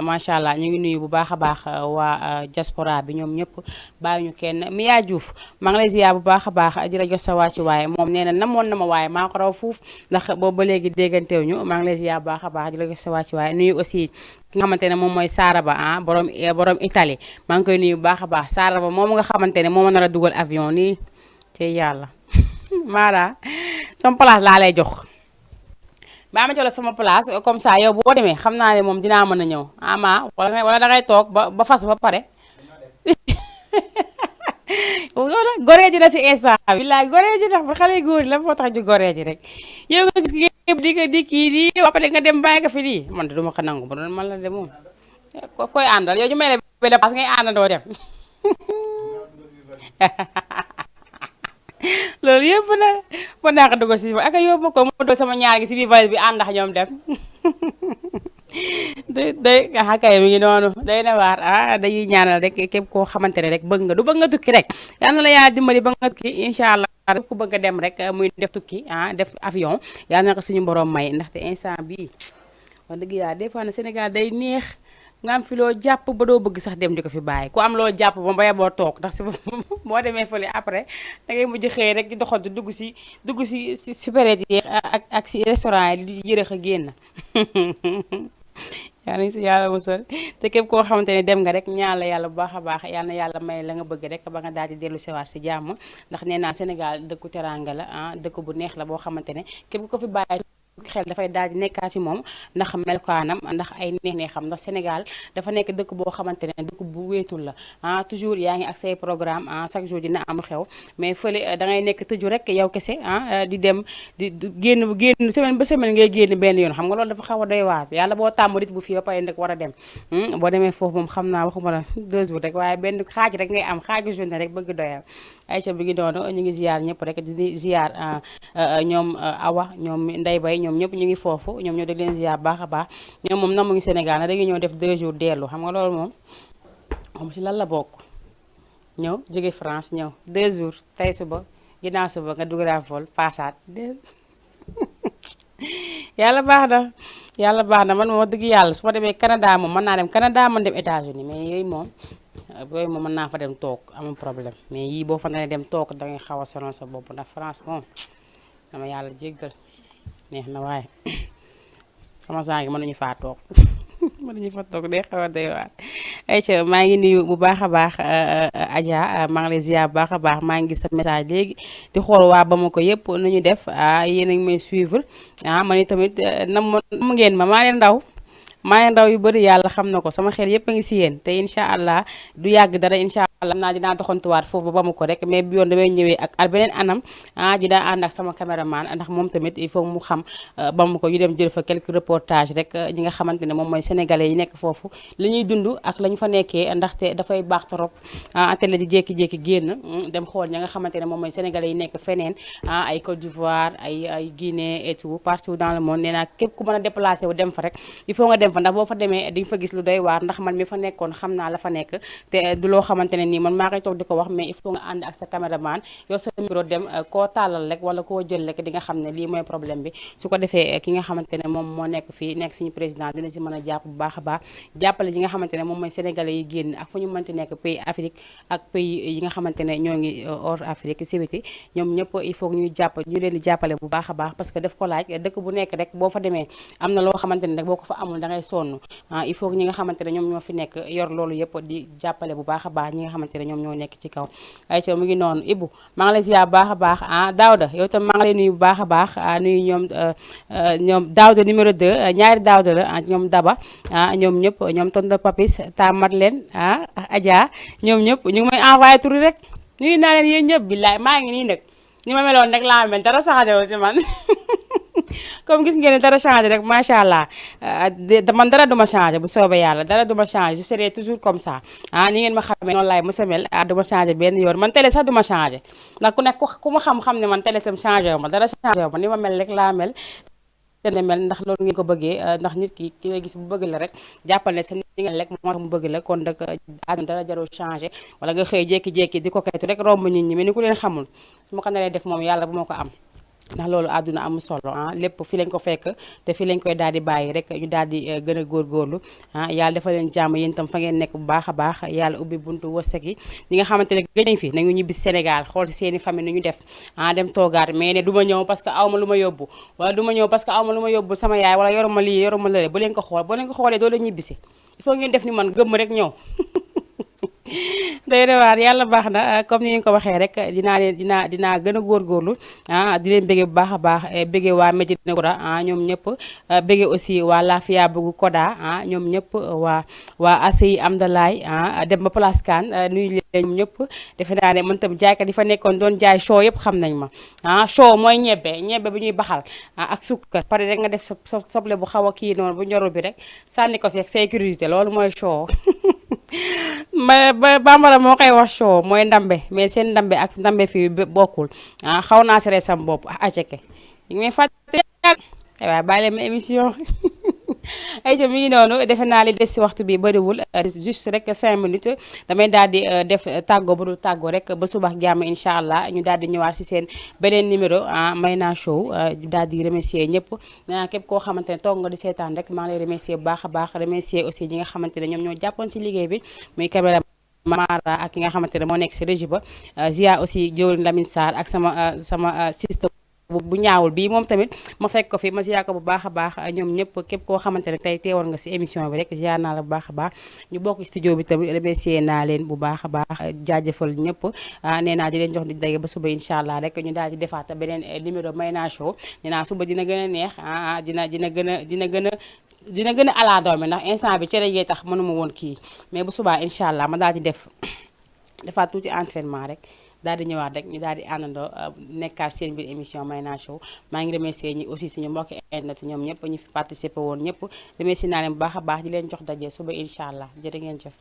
A: macha allah ñu ngi nuyu bu baax a baax waa diaspora bi ñoom ñëpp bàyyi ñu kenn Mia Diouf maa ngi lay ziar bu baax a baax di la jox sa wàcc waaye moom nee na namoon na ma waaye maa ko raw fuuf ndax boobu ba léegi dégganteew ñu maa ngi lay ziar bu baax a baax di la jox sa wàcc waaye nuyu aussi ki nga xamante ne moom mooy Saraba borom Italie maa ngi koy nuyu bu baax a baax Saraba moom nga xamante ne moom nar a dugal avion nii ci yàlla maara sama place laa lay jox baa ma jox sama place comme ça yow boo demee xam naa ne moom dinaa mën a ñëw wala dangay toog ba fas ba pare goree ji na si instant bi billaay goree ji ndax ba xale góor la moo tax ju goree ji rek yow nga gis di kii di après nga dem bàyyi ko fi nii man de duma ko nangu ba doon man la de moom koy àndal yow ñu may la benn pass ngay àndandoo dem loolu yëpp na ba naa ko dugg si ak yóbbu ko mu doon sama ñaar gi si biir valise bi ànd ak ñoom dem day kay mi ngi noonu day na waar dañuy ñaanal rek képp koo xamante ne rek bëgg nga du bëgg nga tukki rek yal na la yaa dimbali ba nga tukki incha allah ku bëgg a dem rek muy def tukki def avion yal na ko suñu borom may ndaxte instant bii wax dëgg yàlla des fois ne Sénégal day neex nga am fi loo jàpp ba doo bëgg sax dem di ko fi bàyyi ku am loo jàpp ba mbéy boo toog ndax si boo demee fële après da ngay mujj xëy rek di doxantu dugg si supérette yi ak si restaurant yi di yërëx a génn yaa nañ si yàlla musal te képp koo xamante ne dem nga rek ñaan la yàlla bu baax a baax yal na yàlla may la nga bëgg rek ba nga daal di dellu siwaat si jàmm ndax nee naa Sénégal dëkku teranga la dëkk bu neex la boo xamante ne képp ko fi bàyyi xel dafay daal di nekkaat ci moom ndax melokaanam ndax ay neex-neexam ndax Sénégal dafa nekk dëkk boo xamante ne dëkk bu wéetul la toujours yaa ngi ak say programme chaque jour dina am xew mais fële da ngay nekk tëju rek yow kese di dem di génn semaine ba semaine ngay génn benn yoon xam nga loolu dafa xaw a doy waar yàlla boo tàmm rit bu fii ba pare nag war a dem boo demee foofu moom xam naa waxuma la 2 jours rek waaye benn xaaj rek ngay am xaaju journée rek bëgg doyal Aïcha bi ngi doonu ñu ngi ziar ñëpp rek di ziar ñoom Awa ñoom Ndey Bay ñoom ñëpp ñu ngi foofu ñoom ñoo dégg leen ziar baax a baax ñoom moom namuñu Sénégal na dañuy ñëw def 2 jours dellu xam nga loolu moom si lan la bokk ñëw jóge France ñëw 2 jours tey suba ginnaaw suba nga dugg vol paasaat yàlla baax na man moo dëgg yàlla su ma demee Canada moom mën naa dem Canada man dem États-Unis mais yooyu moom mën naa fa dem toog amul problème mais yii boo fa nee dem toog da ngay xaw a sonal sa bopp ndax France moom dama yàlla jéggal neex na waaye sama saa ngi mënuñu faa toog mënuñu fa toog day xaw a doy waar. ayca maa ngi nuyu bu baax a baax Adja maa ngi lay ziar bu baax a baax maa ngi gis sa message léegi di xool waa Bamako yëpp nu ñu def yéen a ngi may suivre man tamit nam ngeen ma maa leen ndaw yu bëri yàlla xam na ko sama xel yëpp a ngi si yéen te incha allah du yàgg dara incha allah naa dinaa doxantuwaat foofu ba Bamako rek mais bi yoon damay ñëwee ak beneen anam dinaa ànd ak sama caméraman ndax moom tamit il faut mu xam Bamako ñu dem jël fa quelques reportages rek ñi nga xamante ne moom mooy sénégalais yi nekk foofu li ñuy dund ak la ñu fa nekkee ndaxte dafay baax trop télé di jékki-jékki génn dem xool ñi nga xamante ne moom mooy sénégalais yi nekk feneen ay Côte d'Ivoire ay Guinée et tout partout dans le monde nee naa képp ku mën a déplacé wu dem fa rek il faut nga dem fa ndax boo fa demee di nga fa gis lu doy waar ndax man mi fa nekkoon xam naa la fa nekk te du loo xamante ne nii man maa koy toog di ko wax mais il faut nga ànd ak sa caméraman yow sa micro dem koo tàllal rek wala koo jël rek di nga xam ne lii mooy problème bi su ko defee ki nga xamante ne moom moo nekk fii nekk suñu président dina si mën a jàpp bu baax a baax jàppale yi nga xamante ne moom mooy sénégalais yi génn ak fu ñu mënti nekk pays Afrique ak pays yi nga xamante ne ñoo ngi hors Afrique si biti ñoom ñëpp il faut ñu leen di jàppale bu baax a baax parce que daf ko laaj dëkk bu nekk rek boo fa demee am na loo xamante ne rek boo ko fa amul da ngay sonn il faut que ñi nga xamante ne ñoom ñoo fi nekk yor loolu yëpp di jàppale bu baax a baax ñi nga xamante ne ñoom ñoo nekk ci kaw ayca mu ngi noonu Ibou maa ngi lay ziar bu baax a baax Daouda yow tam maa ngi lay nuyu bu baax a baax nuyu ñoom Daouda numéro 2 ñaari Daouda la ñoom Daba ñoom ñëpp ñoom tonton Papis ta Madeleine Adja ñoom ñëpp ñu ngi may envoyé tur rek nuyu naa leen yéen ñëpp billaay maa ngi nii nag ni ma meloon rek laa mel dara changé wu si man comme gis ngeen ne dara changé rek macha allah man dara duma changé bu soobee yàlla dara duma changé je serai toujours comme ça ni ngeen ma xamee noonu laay mos a mel duma changé benn yoon man télé sax duma changé ndax ku nekk ku ma xam-xam ne man télé tam changé wu ma dara changé wu ma ni ma mel rek laa mel te ne mel ndax loolu ngeen ko bëggee ndax nit ki ngay gis bu bëgg la rek jàppal ne sa ni nga rek moo tax mu bëgg la kon nag àdduna dara jarul changé wala nga xëy jékki-jékki di ko kaytu rek romb nit ñi mais ni ku leen xamul su ma ko naree def moom yàlla bu ma ko am ndax loolu àdduna am solo lépp fi lañ ko fekk te fi lañ koy daal di bàyyi rek ñu daal di gën a góorgóorlu yàlla dafa leen jàmm yéen itam fa ngeen nekk bu baax a baax yàlla ubbi buntu wërsëg yi ñi nga xamante ne gëj nañ fi nañu ñibbi Sénégal xool si seeni famille nu ñu def dem toogaat mais ne du ma ñëw parce que aw ma lu ma yóbbu wala du ma ñëw parce que aw ma lu ma yóbbu sama yaay wala yoruma lii yoruma lële bu leen ko xool boo leen ko xoolee doo leen ñibbisi il faut ngeen def ni man gëmm rek ñëw day rewaat yàlla baax na comme ni ngeen ko waxee rek dinaa gën a góorgóorlu di leen béggee bu baax a baax béggee waa Médina Koura ñoom ñëpp béggee aussi waa Lafia Bëggu Koda ñoom ñëpp waa ACI Amdalaay dem ba Place Kane nuyu leen ñoom ñëpp defe naa ne man tam jaaykat yi fa nekkoon doon jaay show yëpp xam nañ ma show mooy ñebbe bi ñuy baxal ak sukkar pare rek nga def soble bu xaw a kii noonu bu ñorul bi rek sànni ko si sécurité loolu mooy show bambara moo koy wax show mooy ndambe mais seen ndambe ak ndambe fii bokkul xaw naa sere sam bopp aceke yi ngi may fàtte waaye bàyyi leen ma émission ayca mi ngi noonu defe naa li des si waxtu bi bëriwul juste rek 5 minutes damay daal di def tàggoo bu dul tàggoo rek ba subax jàmm incha allah ñu daal di ñëwaat si seen beneen numéro Mayna Show daal di remercier ñëpp képp koo xamante ne toog nga di seetaan rek maa ngi lay remercier bu baax a baax remercier aussi ñi nga xamante ne ñoom ñoo jàppoon si liggéey bi muy caméra Mara ak ki nga xamante ne moo nekk si régie ba Zia aussi jëwriñ Lamine Sarr ak sama système bu ñaawul bii moom tamit ma fekk ko fi ma ziar ko bu baax a baax ñoom ñëpp képp koo xamante ne tey teewoon nga si émission bi rek ziar naa la bu baax a baax ñu bokk studio bi tamit remercier naa leen bu baax a baax jaajëfal ñëpp nee naa di leen jox di dégg ba suba incha allah rek ñu daal di defaat beneen numéro Mayna Show nee naa suba dina gën a neex dina gën a ala doome ndax instant bi cere yee tax mënuma woon kii mais bu subaa incha allah ma daal di defaat tuuti entraînement rek daal di ñëwaat rek ñu daal di àndandoo nekkaat seen biir émission Mayna Show maa ngi remercier ñi aussi suñu mbokki internet ñoom ñëpp ñu fi participé woon ñëpp remercier naa leen bu baax a baax di leen jox daje suba incha allah jërë ngeen jëf